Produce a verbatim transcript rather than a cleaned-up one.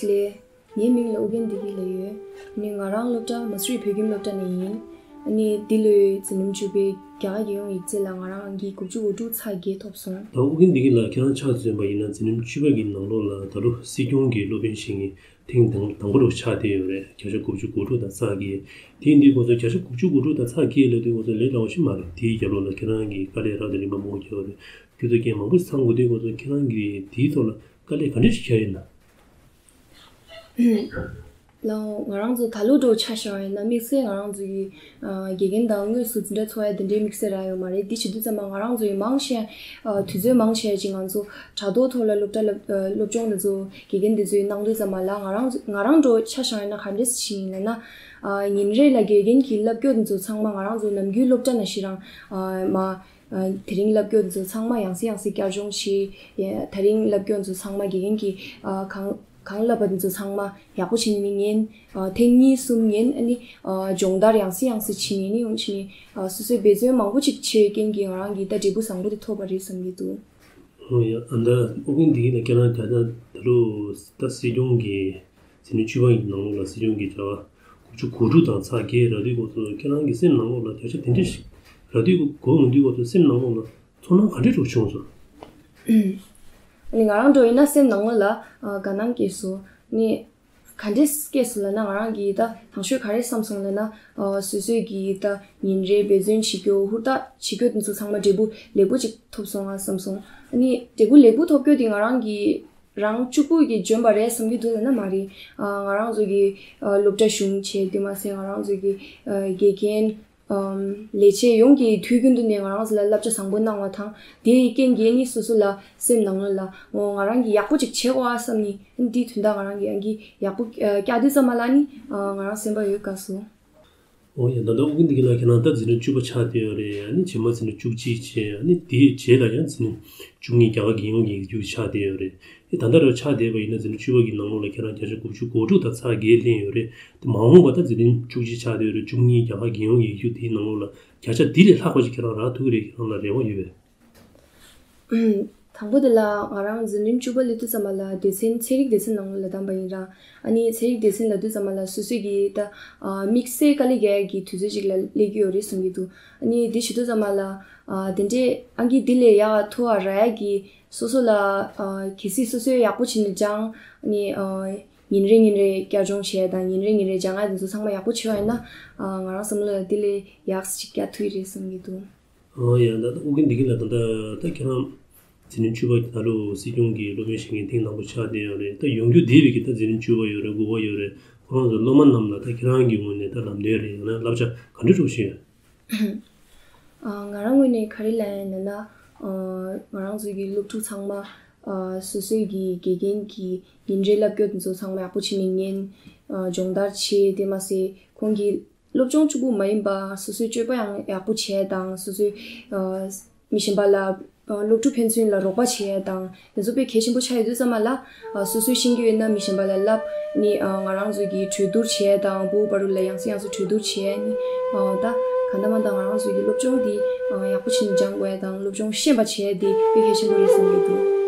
ལགས། ངའི་མིང་ལ་ཨོ་རྒྱན་བདེ་སྐྱིད་ལབ་ཡོད། ཨ་ནི་ང་རང་སློབ་གྲྭ་མ་སུ་རི་བོད་ཁྱིམ་སློབ་གྲྭ་ནས་ཡིན། ཨ་ནི་འདི་ལོའི་འཛིན་རིམ་བཅུ་པའི་རྒྱ་གར་རྒྱལ་ཡོངས་ཡིག་ཚད་ལ་ང་རང་ཨང་ཀི་དགུ་བཅུ་གོ་དྲུག་ཚེག་བརྒྱད་ཐོབ་སོང་། ད་ཨོ་རྒྱན་བདེ་སྐྱིད་ལགས། ཁྱེད་རང་ཕྱག་འཚལ་བ་ཡིན་ན་འཛིན་རིམ་བཅུ་པ་གི་ནང་ལོགས་ལ་ད་ལོ་སྲིད་སྐྱོང་གི་སློབ་དཔོན་བཞེངས་མཁན་ཐེངས་དང་དང་པོ་རུ་ཆགས་བསྡད་ཡོད་རེད། བརྒྱ་ཆ་དགུ་བཅུ་གོ་དྲུག་དང་ཚེག་བརྒྱད། དེ་ཡིན་དུས་ཁོ་ཚོ་བརྒྱ་ཆ་དགུ་བཅུ་གོ་དྲུག་དང་ཚེག་བརྒྱད་ལབ་དུས་ཁོ་ཚོ་ལས་སླ་བོ་ཞིག་མ་རེད། དེའི་རྒྱབ་ལོགས་ལ་ཁྱེད་རང་གིས་དཀའ་ལས་རབ་དང་རིམ་པ་མང་པོ་བརྒྱབ་པ་རེད། རྒྱུ་དང་རྐྱེན་མང་པོ་ཚང་དགོས་དུས་ཁོ་ཚོ་ཁྱེད་རང་གིས་དེའི་ཐོག་ལ་དཀའ་ལས་ག་འདྲ་ཞིག་བརྒྱབ་ཡོད་ན། ལགས། ང་རང་ཚོ་ད་ལོ་འདྲ་ཆ་བཞག་ཡིན་ན་དམིགས་བསལ་ང་རང་ཚོ་གི་ཨ་དགེ་རྒན་དང་དངོས་སུ་འཛིན་གྲྭ་འཚོགས་ཡ་དེ་འདྲའི་དམིགས་བསལ་རག་ཡོད་མ་རེད། འདི་བྱེད་དུས་ཙམ་པ་ང་རང་ཚོ་ཡི་མང་ཆེ་ཨ་དུས་ཚོད་མང་ཆེ་ཅིག་ང་ཚོ་དྲ་ཐོག་ཐོག་ལ་སློབ་གྲྭ་སློབ་ཨ་སློབ་སྦྱོང་དེ་ཚོ་དགེ་རྒན་དེ་ཚོས་གནང་དུས་ཙམ་པ་ལ་ང་རང་ང་རང་འདྲ་ཆ་བཞག་ཡིན་ན་ག་འདྲས་ཤིག་ཡིན་ལབ་ན། ཨ་ཉིན་རེ་ལ་དགེ་རྒན་གྱིས་བསླབ་རྒྱུ་དེ་ཚོ་ཚང་མ་ང་རང་ཚོ་ནམ་རྒྱུན་སློབ་གྲྭ་ནང་བཞིན་རང་ཨ་མ། ཨ་དེ་རིང་བསླབ་རྒྱུ་ཚོ་ཚང་མ་ཡང་སེ་ཡང་སེ་བསྐྱར་སྦྱོང་བྱས། ཡ་དེ་རིང་བསླབ་རྒྱུ་ཚོ་ཚང་མ་དགེ་རྒན་གྱིས་ཨ་གང་གང་བསླབ་པ་དེ་ཚོ་ཚང་མ་ཡག་པོ་བྱས་ནས་ཉན། ཨ་ཐེངས་གཉིས་གསུམ་ཉན། ཨ་ནི་ཨ་སྦྱོང་བརྡར་ཡང་སེ་ཡང་སེ་བྱས་ནས་ནི་ཡོང་བྱས་ནས་ཨ་སོ་སོའི་འབད་བརྩོན་མང་པོ་ཅིག་བྱས་རྐྱེན་གྱིས་ང་རང་གིས་ད་འབྲས་བུ་བཟང་པོ་དེ་ཐོབ་པ་རེད་བསམ་གྱི་འདུག། ཨོ་ཡ། ཨ་ད་ཨོ་རྒྱན་བདེ་སྐྱིད་ལགས། ཁྱེད་རང་ད་ལྟ་ད་ལོ་ད་སྲིད་སྐྱོང་གི་འཛིན་རིམ་བཅུ་པ་ཡི་ནང་ལོགས་ལ་སྲིད་སྐྱོང་གི་བྱ་བ་དགུ་བཅུ་གོ་དྲུག་དང་ཚེག་བརྒྱད་རག་དུས་ཁོ་ཚོ་ཁྱེད་རང་གི་སེམས་ནང་ལོགས་ལ་བརྒྱ་ཆ་དེ་འདྲ་ཞིག་རག་དུས་གོ་འོང་དུས་ཁོ་ཚོ་སེམས་ནང་ལོགས་ལ་ཚོར་སྣང་ག་འདྲ་འདྲ་བྱུང་སོང་། ཨ་ནི་ང་རང་འདྲ་ཡིན་ན་སེམས་ནང་ལོགས་ལ་ཨ་དགའ་སྣང་སྐྱེས་སོང་། ཨ་ནི་ག་འདྲས་སྐྱེས་སོང་ལབ་ན་ང་རང་གིས་ད་དང་ཤོས་ག་རེ་བསམ་སོང་ལབ་ན་ཨ་སོ་སོས་གིས་ད་ཉིན་རེ་འབད་བརྩོན་བྱེད་རྒྱུ་ཧུར་ཐག་བྱེད་རྒྱུ་དེ་ཚོ་ཚང་མ་འབྲས་བུ་ལེགས་པོ་ཅིག་ཐོབ་སོང་ང་བསམ་སོང་། ཨ་ནི་འབྲས་བུ་ལེགས་པོ་ཐོབ་རྒྱུ་དེ་ང་རང་གིས་རང་གཅིག་པུ་གིས་འཇོན་པ་རེད་བསམ་གྱི་འདུག་ལབ་ན་མ་རེད། ཨ་ང་རང་ཚོ་གི་ཨ་སློབ་གྲྭ་གཞུང་བྱས་དེ་མ་ཟད་ང་རང་ཚོ་གི་ཨ་དགེ་རྒན་ཨམ་ལས་བྱེད་ཡོངས་ཀྱིས་དུས་རྒྱུན་དུ་ནས་ང་རང་ཚོ་ལ་བསླབ་བྱ་བཟང་པོ་གནང་བ་དང་དེའི་རྐྱེན་གྱིས་ནི་སོ་སོ་ལ་སེམས་ནང་ལོགས་ལ་འོ་ང་རང་གིས་ཡག་པོ་ཅིག་བྱེད་དགོས་ཨ་བསམ་ནི་འདིའི་དོན་དག་ང་རང་གིས་ཡང་གི་ཡག་པོ་ཨ་བསྐྱལ་དུས་ཙམ་པ་ལ་ནི་ཨ་ང་རང་སེམས་པ་ཡོད་དགའ་སོང་། འོ་ཡ། ད་ལྟ་ཨོ་རྒྱན་བདེ་སྐྱིད་ལགས། ཁྱེད་རང་ད་འཛིན་རིམ་བཅུ་པ་ཆགས་བསྡད་ཡོད་རེད། ཨ་ནི་རྗེས་མ་འཛིན་རིམ་བཅུ་གཅིག་བྱས། ཨ་ནི་དེའི་རྗེས་ལ་ཡང་འཛིན་རིམ་བཅུ་གཉིས་རྒྱ་གར་རྒྱལ་ཡོངས་ཀྱི་ཡིག་རྒྱུགས་ཆགས་བསྡད་ཡོད་རེད། ཨེ་ད་ལྟ་རུ་ཆགས་བསྡད་པ་ཡིན་ན་འཛིན་རིམ་བཅུ་པ་གི་ནང་ལོགས་ལ་ཁྱེད་རང་བརྒྱ་ཆ་དགུ་བཅུ་གོ་དྲུག་དང་ཚེག་བརྒྱད་ལེན་ཡོད་རེད། དེ་མ་འོངས་པ་ད་འཛིན་རིམ་བཅུ་གཅིག་ཆགས་བསྡད་ཡོད་རེད། བཅུ་གཉིས་རྒྱ་གར་རྒྱལ་ཡོངས་ཡིག་རྒྱུགས་དེའི་ནང་ལོགས་ལ་བརྒྱ་ཆ་འདི་ལས་ལྷག་པ་ཞིག་ཁྱེད་རང་རག་ཐུབ་ཀྱི་རེད། ཁྱེད་རང་ལ་རེ་བ་ཡོད་པས། ཨུམ། དང་པོ་དེ་ལ་ང་རང་འཛིན་རིམ་བཅུ་པ་སླེབས་དུས་ཙམ་པ་ལ་སྡེ་ཚན་ཚན་རིག་སྡེ་ཚན་ནང་ལ་བདམས་པ་ཡིན་ར། ཨ་ནི་ཚན་རིག་སྡེ་ཚན་ལབ་དུས་ཙམ་པ་ལ་སོ་སོས་ཀྱི་ད་ཨ་དམིགས་བསལ་དཀའ་ལས་རྒྱག་ཡག་གི་དུས་ཚོད་ཅིག་ལ་སླེབས་ཀྱི་ཡོད་རེད་བསམ་གྱི་འདུག། ཨ་ནི་དེ་བྱེད་དུས་ཙམ་པ་ལ་ཨ་དེ་འདྲས་ཨང་ཀི་འདི་ལས་ཡག་མཐོ་བ་རག་ཡག་གི་སོ་སོ་ལ་ཨ་གལ་སྲིད་སོ་སོས་ཡག་པོ་བྱས་ནས་སྦྱང་། ཨ་ནི་ཨ་ཉིན་རེ་ཉིན་རེ་བསྐྱར་སྦྱོང་བྱས་དང་ཉིན་རེ་ཉིན་རེ་སྦྱང་ཡག་དེ་ཚོ་ཚང་མ་ཡག་པོ་བྱས་པ་ཡིན་ན་ཨ་ང་རང་བསམ་བློ་ལ་དེ་ལས་ཡག་ཅིག་རྒྱག་ཐུབ་ཀྱི་རེད་བསམ་གྱི་འདུག། ཨོ་ཡ། ད་ལྟ་ཨོ་རྒྱན་བདེ་སྐྱིད་ལགས། ད་ལྟ་ད་ཁྱེད་རང་འཛིན་རིམ་བཅུ་པ་ད་ལོ་སྲིད་སྐྱོང་གི་སློབ་དཔོན་བཞེངས་མཁན་ཐེངས་དང་པོ་ཆགས་བསྡད་ཡོད་རེད། ད་ཡོང་རྒྱུ་འདས་པའི་གི་ད་འཛིན་རིམ་བཅུ་པ་ཡོད་རེད། དགུ་པ་ཡོད་རེད། ཁོ་རང་ཚོ་སློབ་མ་རྣམས་ལ་ད་ཁྱེད་རང་གི་ངོས་ནས་ད་ལམ་སྟོན་རེད། ཡང་ན་བསླབ་བྱ་ག་འདྲ་འདྲ་ཞིག་ཡོད། ཨ་ང་རང་ངོས་ནས་ག་རེ་ལབ་ཡིན་ལབ་ན་ཨ་ང་རང་ཚོའི་གི་སློབ་ཕྲུག་ཚང་མ་ཨ་སོ་སོའི་གི་དགེ་རྒན་གྱི་ཉིན་རེའི་བསླབ་བྱ་དེ་ཚོ་ཚང་མ་ཡག་པོ་བྱས་ནས་ཉན། ཨ་སྦྱོང་བརྡར་བྱས། དེ་མ་ཟད་ཁོང་གི་སློབ་སྦྱོང་གཅིག་པུ་མ་ཡིན་པ་སོ་སོའི་སྤྱོད་པ་ཡང་ཡག་པོ་བྱས་དང་སོ་སོའི་ཨ་མི་གཞན་པ་ལ་ཨ་སློབ་ཕྲུག་ཕན་ཚུན་ལ་རོགས་པ་བྱས་དང་དེ་ཚོ་དཔེ་གལ་ཆེན་པོ་ཆགས་ཡོད་དུས་ཙམ་པ་ལ་ཨ་སོ་སོའི་ཤེས་ཀྱི་ཡོད་ན་མི་གཞན་པ་ལ་བསླབ་ནི་ཨ་ང་རང་ཚོ་གིས་གྲོས་བསྡུར་བྱས་དང་བུ་བར་ལ་ཡང་སེ་ཡང་སེ་གྲོས་བསྡུར་བྱས་ནི་ཨ་ད་ག་འདྲ་མ་འདྲ་ང་རང་ཚོ་གི་སློབ་སྦྱོང་འདི་ཨ་ཡག་པོ་བྱས་ནས་སྦྱང་དགོས་དང་སློབ་སྦྱོང་ཤེས་པ་བྱས་འདི་དཔེ་གལ་ཆེན་པོ་རེད་བསམ་གྱི་འདུག།